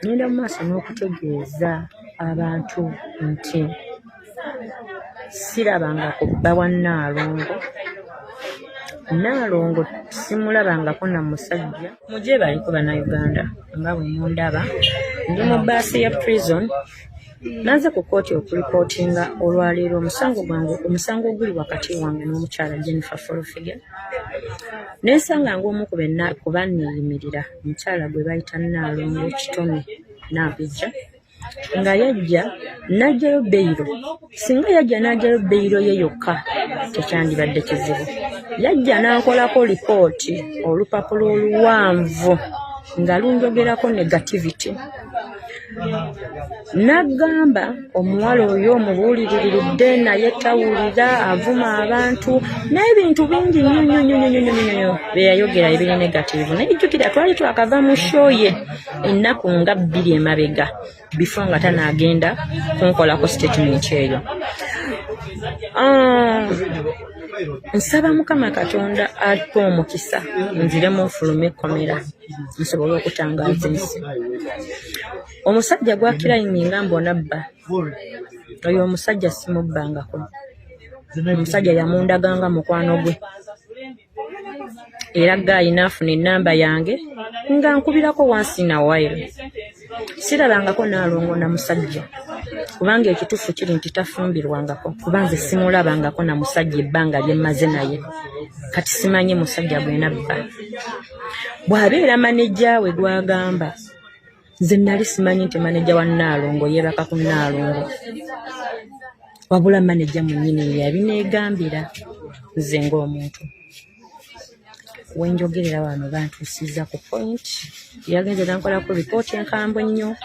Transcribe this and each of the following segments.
Ngenda mu maaso n'okutegeeza abantu nti sirabangako bba wa Nnaalongo. Nnaalongo simulabangako na musajja. Mugyebaleko Bannayuganda nga bwe mundaba ndi mu bbaasi ya Prison. Naze ku kkooti okulipootinga olwaleero omusango gwange, omusango oguli wakati wange n'omukyala Jennifer Full Figure. Ne nsanga ng'omu ku banneeyimirira omukyala gwe bayita Nnaalongo Kitone Nampijja nga yajja n'aggyayo beyiro. Singa yajja n'aggyayo beyiro ye yokka tekyandibadde kizibu. Yajja n'ankolako lipooti olupapula oluwanvu nga lunjogerako negativity. N'agamba omuwala oyo omubuuliriridde naye tawulira, avuma abantu n'ebintu bingi nnyo nnyo nnyo nnyo nnyo nnyo bye yayogera ebiri negative. Naye jjukira twali twakava mu show ye ennaku nga 2 emabega before nga tanaagenda kunkolako statement eyo. Nsaba Mukama Katonda ape omukisa nziremu nfulume ekkomera nsobole okutangaaza ensi. Omusajja gwakirayiminga mbu onabba, oyo omusajja simubbangako. Omusajja yamundaganga mukwano gwe era gaayi n'afuna ennamba yange nga nkubirako once in a while. Sirabangako Nnaalongo na musajja kubanga ekituufu kiri nti tafumbirwangako, kuba nze simulabangako na musajja ebbanga lye mmaze naye. Kati simanyi musajja gwe nabba. Bw'abeera maneja we gw'agamba, nze nali simanyi nti maneja wa Nnaalongo yeebaka ku Nnaalongo, wabula maneja mwennyini yabineegambira nze ng'omuntu. Wenjogerera wano bantuusizza ku point, yagenze n'ankolako ripooti enkambwe ennyo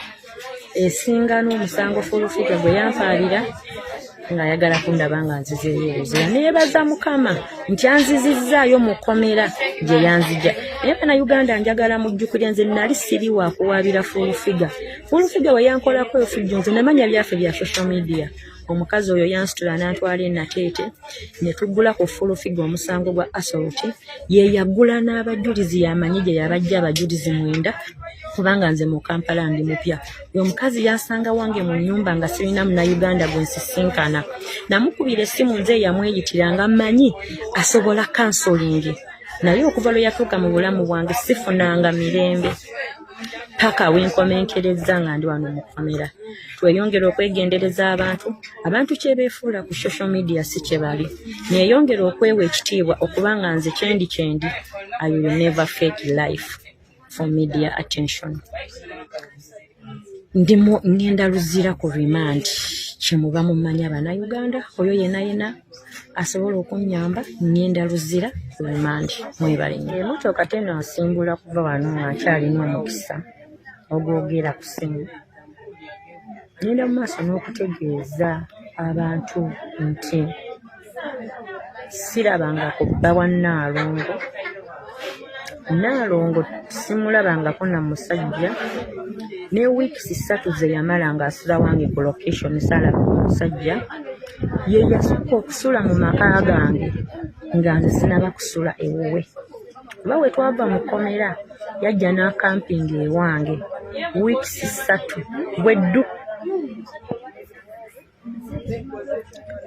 esinga n'omusango Full Figure gwe yampaalira ng'ayagala kundaba nga nzizeeyo ebuzira. Neebaza Mukama nti anzizizzaayo mu kkomera gye yanzija. Naye Bannayuganda njagala mujjukire nze nali siri wa kuwaabira Full Figure. Full Figure we yankolako efujjo nze namanya byaffe bya social media. Omukazi oyo yansitula n'antwala e Nateete ne tuggula ku Full Figure omusango gwa assault. Ye yaggula n'abajulizi, yamanyi gye yabajja abajulizi 9, kubanga nze mu Kampala ndi mupya. Oyo omukazi yansanga wange mu nnyumba nga sirina Munnayuganda gwe nsisinkana. Namukubira essimu nze eyamweyitira nga mmanyi asobola counseling, naye okuva lwe yatuuka mu bulamu bwange sifunanga mirembe paka wenkomenkerezza nga ndi wano mu kkomera. Tweyongere okwegendereza abantu, abantu kye beefuula ku social media si kye bali. Neeyongere okwewa ekitiibwa okubanga nze kyendi kyendi. I will never fake life for media attention. Ndimu ngenda Luzira ku remand, kyemuba mumanya Bannayuganda, oyo yenna yenna asobola okunnyamba ngenda Luzira ku remand. Mwebale nnyo. Emmotoka tenasimbula kuva wano nga nkyalina omukisa ogwogera ku ssimu. Ngenda mu maaso n'okutegeeza abantu nti sirabangako bba wa Nnaalongo. Nnaalongo simulabangako na musajja, ne weeks 3 ze yamala ng'asula wange ku location saalaba ku musajja. Ye yasooka okusula mu maka gange nga nze sinaba kusula ewuwe. Kuba we twava mu kkomera yajja n'akampinga ewange weeks 3 bweddu.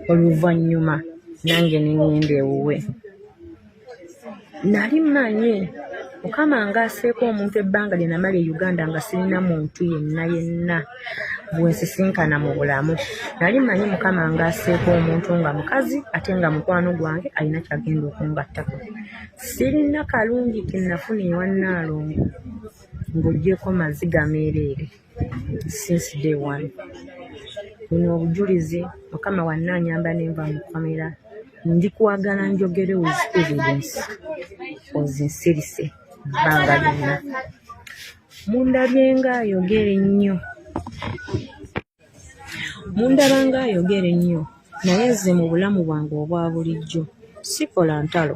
Oluvannyuma nange ne ŋŋenda ewuwe. Nali mmanyi Mukama ng'aseeko omuntu ebbanga lye namala e Uganda nga sirina muntu yenna yenna gwe nsisinkana mu bulamu. Nali mmanyi Mukama ng'aseeko omuntu nga mukazi ate nga mukwano gwange alina ky'agenda okungattako. Sirina kalungi ke nafuna ewa Nnaalongo ng'oggyeko maziga meereere since day one. Buno obujulizi Mukama wannaanyamba ne nva mu kkomera. Ndi kwagala njogere with evidence ozinsirise bbanga lyonna. Mundabye ng'ayogera ennyo, mundaba ng'ayogera ennyo, naye nze mu bulamu bwange obwa bulijjo sikola ntalo.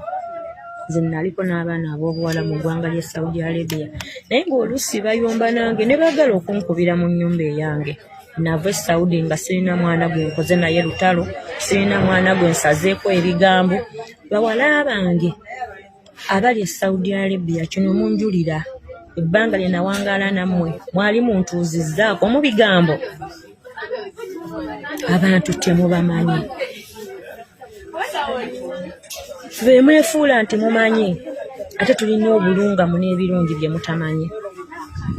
Nze naliko n'abaana ab'obuwala mu ggwanga ly'e Saudi Arabia, naye ng'oluusi bayomba nange ne baagala okunkubira mu nnyumba eyange. Nava e Saudi nga sirina mwana gwe nkoze naye lutalo, sirina mwana gwe nsazeeko ebigambo. Bawala bange abali e Saudi Arabia kino munjulira. Ebbanga lye nawangaala nammwe mwali muntuuzizzaako mu bigambo. Abantu temubamanyi. Be mwefuula nti mumanyi, ate tulina obulungamu n'ebirungi bye mutamanyi.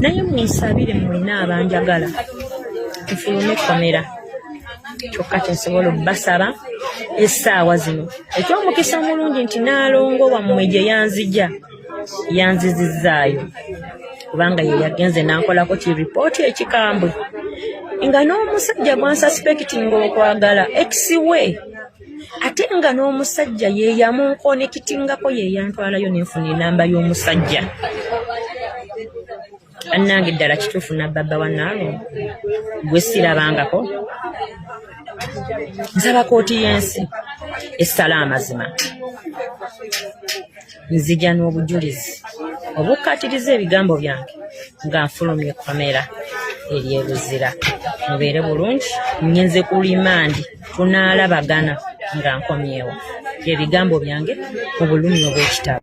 Naye munsabire mwenna abanjagala nfulume ekkomera. Kyokka kye nsobola obbasaba essaawa zino, eky'omukisa omulungi nti Nnaalongo wammwe gye yanzija yanzizizzaayo, kubanga ye yagenze n'ankolako ki ripooti ekikambwe nga n'omusajja gwansuspectinga okwagala ex we, ate nga n'omusajja ye yamunkonekitingako, ye yantwalayo nenfuna enamba y'omusajja. Annange ddala kituufu nabbabba wa Nnaalongo gwe sirabangako. Nsaba kooti y'ensi essala amazima, nzija n'obujulizi obukkaatiriza ebigambo byange nga nfulumya ekkomera ery'e Luzira. Mubeere bulungi, ngenze ku limandi, tunaalabagana nga nkomyewo. Ebigambo byange mu bulumi obw'ekitalo.